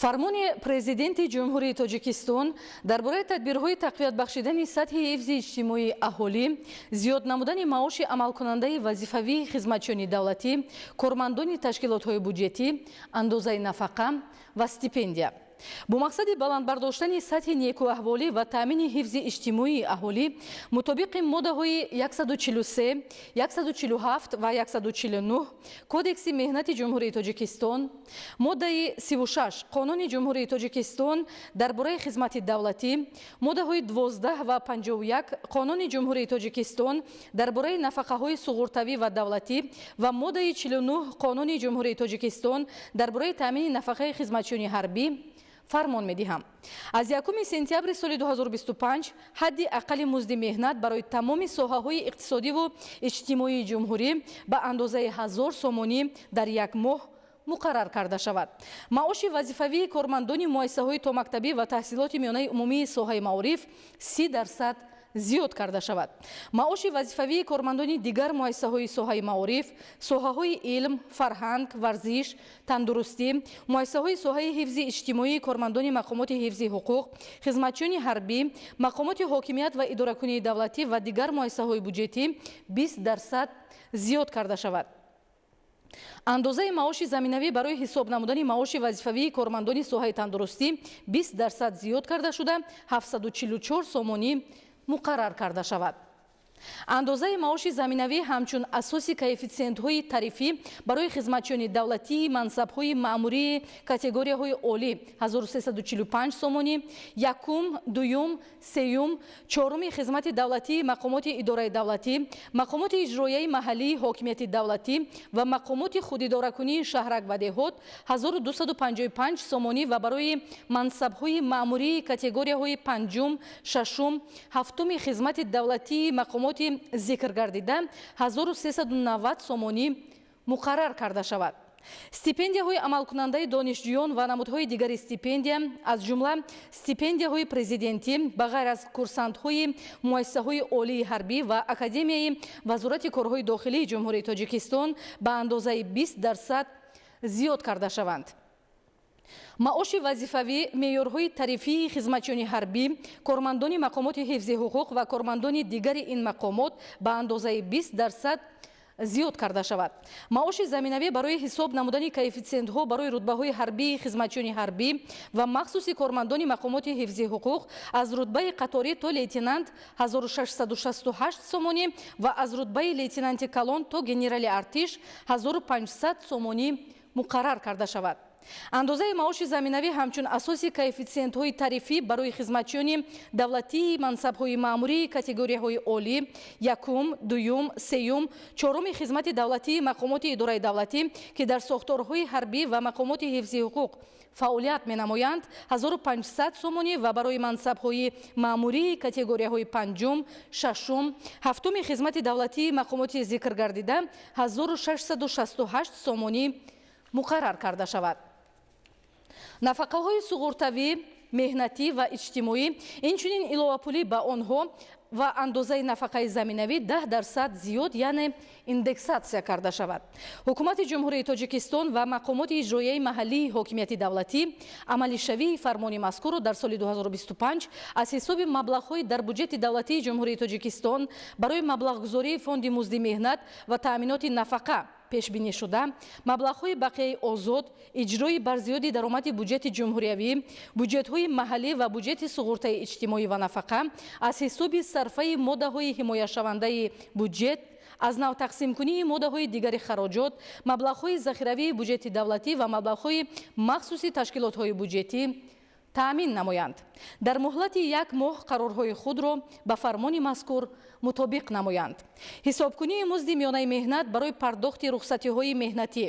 Фармони Президенти Ҷумҳурии Тоҷикистон дар бораи тадбирҳои тақвият бахшидани сатҳи ҳифзи иҷтимоии аҳолӣ, зиёд намудани маоши амалкунандаи вазифавии хизматчиёни давлатӣ, кормандони ташкилотҳои буҷетӣ, андозаи нафақа ва стипендия. Бо мақсади баланд бардоштани сатҳи некӯаҳволӣ ва таъмини ҳифзи иҷтимоии аҳолӣ мутобиқи моддаҳои 143, 147 ва 149 Кодекси меҳнати Ҷумҳурии Тоҷикистон, моддаи 36 Қонуни Ҷумҳурии Тоҷикистон дар бораи хизмати давлатӣ, моддаҳои 12 ва 51 Қонуни Ҷумҳурии Тоҷикистон дар бораи нафақаҳои суғуртавӣ ва давлатӣ ва моддаи 49 Қонуни Ҷумҳурии Тоҷикистон дар бораи таъмини нафақаи хизматчиёни ҳарбӣ фармон медиҳам. Аз 1 сентябри соли 2025 ҳадди аққали музди меҳнат барои тамоми соҳаҳои иқтисодиву иҷтимоии ҷумҳурӣ ба андозаи 1000 сомонӣ дар як моҳ муқаррар карда шавад. Маоши вазифавии кормандони муассисаҳои томактабӣ ва таҳсилоти миёнаи умумии соҳаи маориф 30% зиёд карда шавад. Маоши вазифавии кормандони дигар муассисаҳои соҳаи маориф, соҳаҳои илм, фарҳанг, варзиш, тандурустӣ, муассисаҳои соҳаи ҳифзи иҷтимоии кормандони мақомоти ҳифзи ҳуқуқ, хизматчиёни ҳарбӣ, мақомоти ҳокимият ва идоракунии давлатӣ ва дигар муассисаҳои буҷетӣ 20% зиёд карда шавад. Андозаи маоши заминавӣ барои ҳисоб намудани маоши вазифавии кормандони соҳаи тандурустӣ 20% зиёд карда шуда, 744 сомонӣ муқаррар карда шавад. Андозаи маоши заминавӣ ҳамчун асоси коэффитсиентҳои тарифӣ барои хизматчиёни давлатии мансабҳои маъмурии категорияҳои олӣ 1345 сомонӣ, якум, дуюм, сеюм, чоруми хизмати давлатии мақомоти идораи давлатӣ, мақомоти иҷроияи маҳаллии ҳокимияти давлатӣ ва мақомоти худидоракунии шаҳрак ва деҳот 1255 сомонӣ ва барои мансабҳои маъмурии категорияҳои панҷум, шашум, ҳафтуми хизмати давлатии мақомоти зикр гардида 1390 сомонӣ муқаррар карда шавад. Стипендияҳои амалкунандаи донишҷӯён ва намудҳои дигари стипендия, аз ҷумла стипендияҳои президентӣ, ба ғайр аз курсантҳои муассисаҳои олии ҳарбӣ ва Академияи Вазорати корҳои дохилии Ҷумҳурии Тоҷикистон ба андозаи 20% зиёд карда шаванд. Маоши вазифавӣ, меъёрҳои тарифии хизматчиёни ҳарбӣ, кормандони мақомоти ҳифзи ҳуқуқ ва кормандони дигари ин мақомот ба андозаи 20% зиёд карда шавад. Маоши заминавӣ барои ҳисоб намудани коэффитсиентҳо барои рутбаҳои ҳарбии хизматчиёни ҳарбӣ ва махсуси кормандони мақомоти ҳифзи ҳуқуқ аз рутбаи қаторӣ то лейтенант 1668 сомонӣ ва аз рутбаи лейтенанти калон то генерали артиш 1500 сомонӣ муқаррар карда шавад. Андозаи маоши заминавӣ ҳамчун асоси коэффитсиентҳои тарифӣ барои хизматчиёни давлатии мансабҳои маъмурии категорияҳои олӣ якум, дуюм, сеюм, чоруми хизмати давлатии мақомоти идораи давлатӣ, ки дар сохторҳои ҳарбӣ ва мақомоти ҳифзи ҳуқуқ фаъолият менамоянд, 1500 сомонӣ ва барои мансабҳои маъмурии категорияҳои панҷум, шашум, ҳафтуми хизмати давлатии мақомоти зикр гардида 1668 сомонӣ муқаррар карда шавад. Нафақаҳои суғуртавӣ, меҳнатӣ ва иҷтимоӣ, инчунин иловапулӣ ба онҳо ва андозаи нафақаи заминавӣ 10% зиёд, яъне индексатсия карда шавад. Ҳукумати Ҷумҳурии Тоҷикистон ва мақомоти иҷроияи маҳаллии ҳокимияти давлатӣ амалишавии фармони мазкурро дар соли 2025 аз ҳисоби маблағҳои дар буҷети давлатии Ҷумҳурии Тоҷикистон барои маблағгузории фонди музди меҳнат ва таъминоти нафақа пешбинӣ шуда, маблағҳои бақияи озод, иҷрои барзиёди даромади буҷети ҷумҳуриявӣ, буҷетҳои маҳаллӣ ва буҷети суғуртаи иҷтимоӣ ва нафақа аз ҳисоби сарфаи моддаҳои ҳимояшавандаи буҷет, аз нав тақсимкунии моддаҳои дигари хароҷот, маблағҳои захиравии буҷети давлатӣ ва маблағҳои махсуси ташкилотҳои буҷетӣ таъмин намоянд. Дар муҳлати як моҳ қарорҳои худро ба фармони мазкур мутобиқ намоянд. Ҳисобкунии музди миёнаи меҳнат барои пардохти рухсатиҳои меҳнатӣ,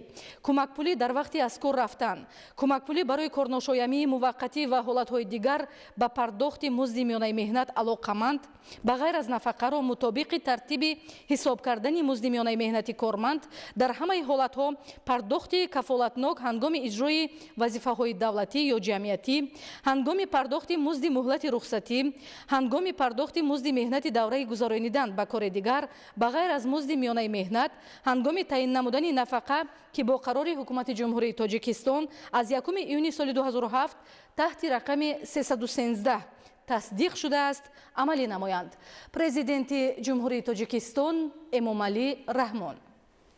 кӯмакпулӣ дар вақти аз кор рафтан, кӯмакпулӣ барои корношоямии муваққатӣ ва ҳолатҳои дигар ба пардохти музди миёнаи меҳнат алоқаманд, ба ғайр аз нафақаро мутобиқи тартиби ҳисоб кардани музди миёнаи меҳнати корманд дар ҳамаи ҳолатҳо пардохти кафолатнок ҳангоми иҷрои вазифаҳои давлатӣ ё ҷамъиятӣ, Ҳангоми пардохти музди муҳлати рухсатӣ, ҳангоми пардохти музди меҳнати давраи гузаронидан ба кори дигар, ба ғайр аз музди миёнаи меҳнат, ҳангоми таъин намудани нафақа, ки бо қарори Ҳукумати Ҷумҳурии Тоҷикистон аз 1 июни соли 2007 таҳти рақами 313 тасдиқ шудааст, амалӣ намоянд. Президенти Ҷумҳурии Тоҷикистон Эмомалӣ Раҳмон.